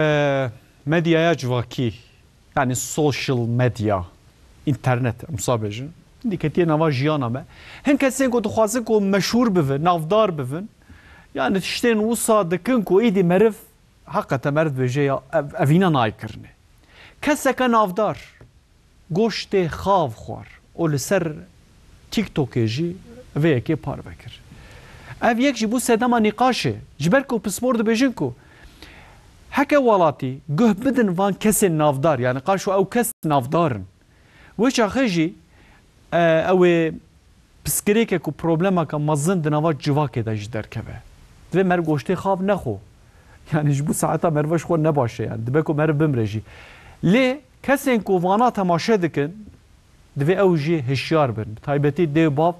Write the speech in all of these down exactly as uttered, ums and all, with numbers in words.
E, medyaya civakî, yani social media, internet, em wisa bêjin, hindî ketiye nava jiyana me. Hin kesên ku dixwazin ku meşhûr bivin, navdar bivin, yani tiştên wisa dikin ku îdî meriv, heqete meriv dibêje ya ev, evîna nayê kirinê. Keseke navdar, goştê xav xwar û li ser TikTokê jî vê yekê parve kir. Ev yek jî bû sedema nîqaşê. Ji ber ku pispor dibêjin ku heke welatî guh bidin van kesên navdar, yani qaşo ew kes navdar in. Wê çaxê jî, e, ew ê piskirêke ku problemeke mezin di nava civakê de jî derkeve. Divê meriv goştê xav nexwe. Yani ji bo saeta meriva ji xwe ne baş e yani. Dibe ku meriv bimire jî. Lê kesên ku vana temaşe dikin, divê ew jî hişyar bin. Bi taybetî dê û bav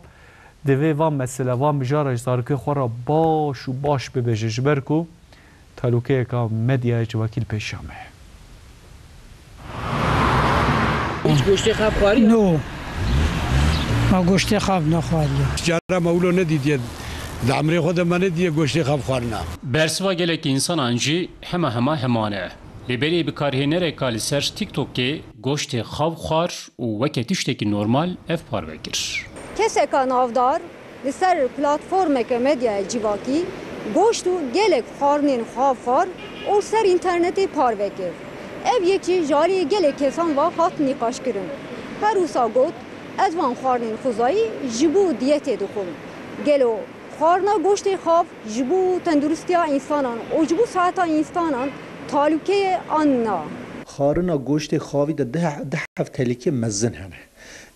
divê van mesele, van mijara ji zarokê xwe re baş û baş bibêje. Ji ber ku talûkeyeka medyaya civakî li pêşiya me ye. Hiç goştê xav xwariye? No. Ma goştê xav nexwariye. Cara me wilo nedîtiye. Di emrê xwe de me nediye goştê xav xwarina. Bersiva gelek însanan jî hema hema heman e. Lê berê bikarhênereka li ser TikTokê goştê xav xwar û weke tiştekî normal ev parve kir. Keseka navdar li ser platformeke medyaya civakî goşt û gelek xwarinên xav xwar û ser înternetê parve kir. Ev yek jî ji alî gelek kesan ve hat nîqaşkirin. Her wisa got, ez van xwarinên xwezayî ji bo diyetê dixwim. Gelo xwarina goştê xav ji bo tenduristiya însanan û ji bo seheta însanan talûke ye an na? Xwarina goştê xavî de du, du hev tehlîkê mezin hene.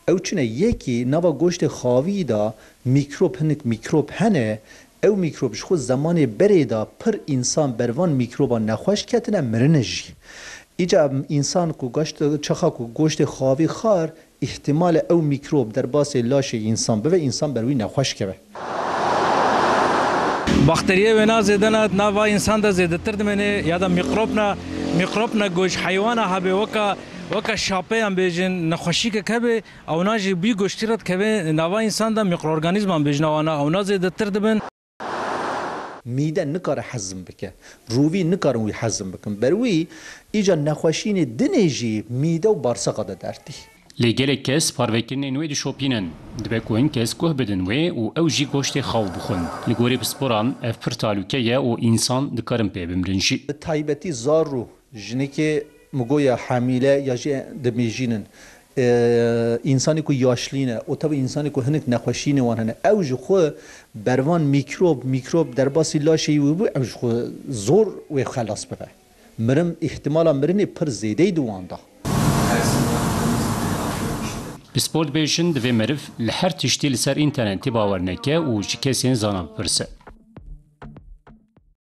Ew çi ne? Yekî nava goştê xavî de mîkrob, hinek mîkrob hene. Ew mîkrob ji xwe zemanê berê de pir însan ber van mîkroban nexweş ketine, mirine jî. Îca însan ku gaşt-, çaxa ku goştê xavî xwar, îhtimal e ew mîkrob derbasê laşê însan bibe, însan ber wî nexweş keve. Bakteriyê wêna zêde ne, di nava însan de zêdetir dimêne ya da mîkrobna, mîkrobna ku ji heywana hebe weka, weka şapeyan bêjin, nexweşîkek hebe, ewna jî bî goştî re dikeve nava însan de, mîkroorganîzman bêjin wana, ewna zêdetir dibin. Mîde nikare hezm bike. Rûvî nikarin wî hezm bikin. Ber wî îca nexweşînê dinê jî mîde û barseqa de dertî. Lê gelek kes parvekirinên wê dişopînin. Dibe ku hin kes guh bidin wê û ew jî goştê xaw bixwin. Li gorî pisporan ev pir talûke ye û însan dikarin pê bimrin jî. Bi taybetî zarok, jinikê min got ya hemîle ya jî dimijînin. Ee, însanê ku yaşlî ne, û tabi însanê ku hinek nexweşînê wan hene, ew ji xwe ber van mîkrob, mîkrob derbasî laşê wî bû, ew ji xwe zor wê xelas bibe. Mirin, îhtimala mirinê pir zêde ye di wan de. Pispor dibêjin, divê meriv li her tiştî li ser înternetê bawer neke û ji kesên zana bipirse.